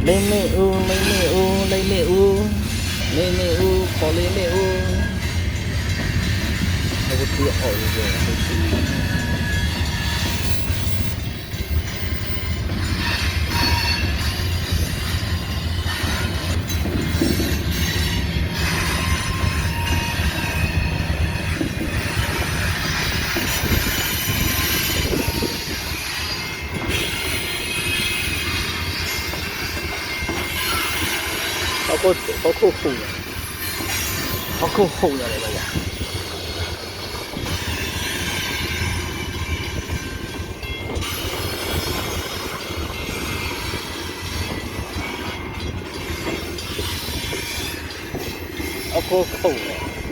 လ့မ့ၣ်အူ, လ့မ့ၣ်အူ, လ့မ့ၣ်အူ, လ့မ့ၣ်အူ, ခီလ့မ့ၣ်အူ, အဝဲသ့ၣ်အီၣ်ဝဲ ဟီၣ်ခိၣ်ဟူး, ဟီၣ်ခိၣ်ဟူးညါလၢၤဘၣ်ယၤ, ဟီၣ်ခိၣ်ဟူးညါ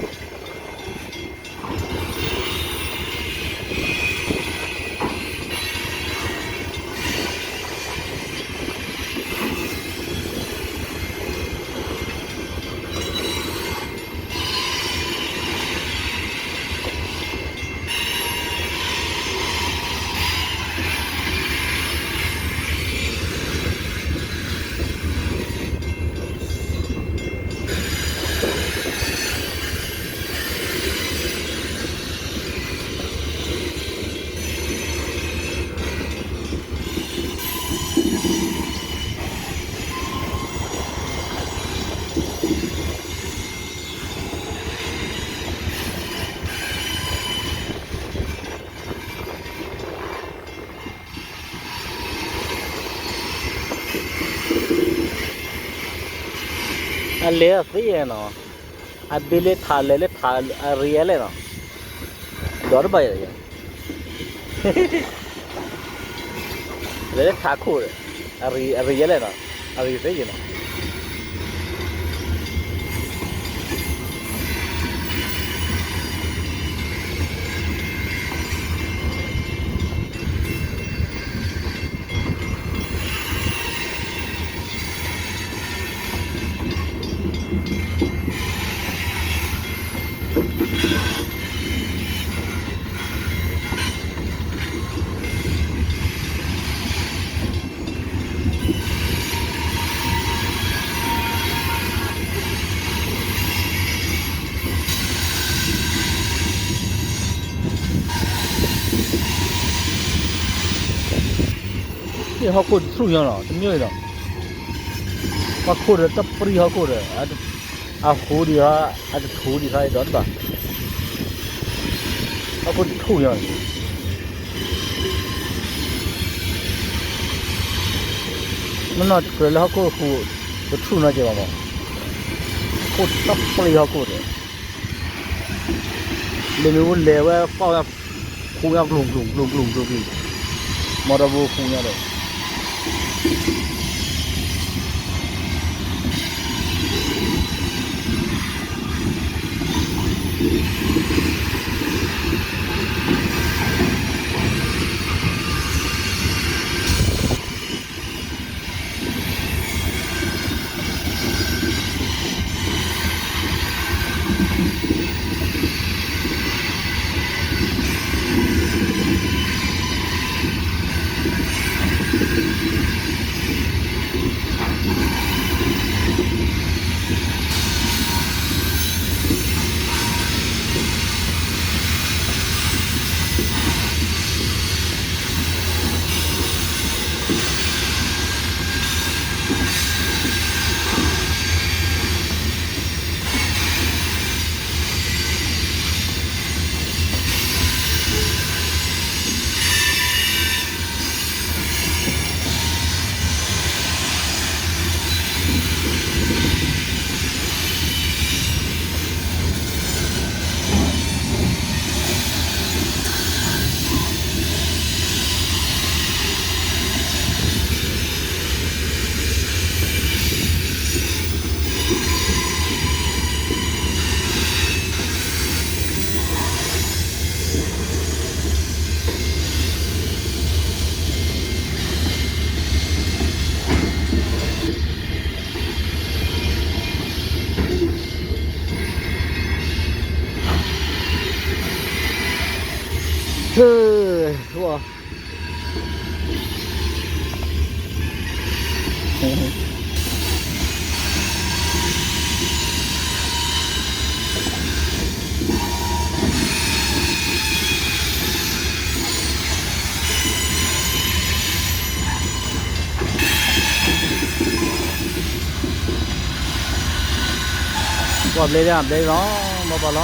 အလဲၤသ့နီၤ, အဘ့ၣ်လၢထးလဲၤလၢထးအရံအလဲၣ်နီၤ, ဒီးတဘၣ်ယၤ, လဲၤလၢထးခိၣ်ဒီး, အရံအလဲၣ်နီၤ, အရံသ့ယနီၤ. ဟီၣ်ခိၣ်တထူၣ်ညီလီၤ တမ့ၢ်ဒီး, ဟီၣ်ခိၣ်ဒီးတပျံၤဟီၣ်ခိၣ်ဒီး, အဟူဒံးဟီ, အတထူဒံးဟီဒီးတဘၣ်, ဟီၣ်ခိၣ်တထူၣ်ညီလီၤ. နီၢ်နီၢ်တကြၢးလၢဟီၣ်ခိၣ်ဟူး, တထူၣ်နီတစဲးဘၣ်မး, ဟီၣ်ခိၣ်တပျံၤဟီၣ်ခိၣ်ဒီး, လ့မ့ၣ်အူလဲၤဝဲပီၣ်ညါ, ဟူးညါကျူၤကျူၤကျူၤကျူၤကျူၤကျူၤ, မီတဘိဟူးညါဒီး ဟၢ, ဝါ, ကွၢ်ဘျဲဒၣ်ဘျဲလီၤ, ဘၣ်ဘၣ်လီၤ.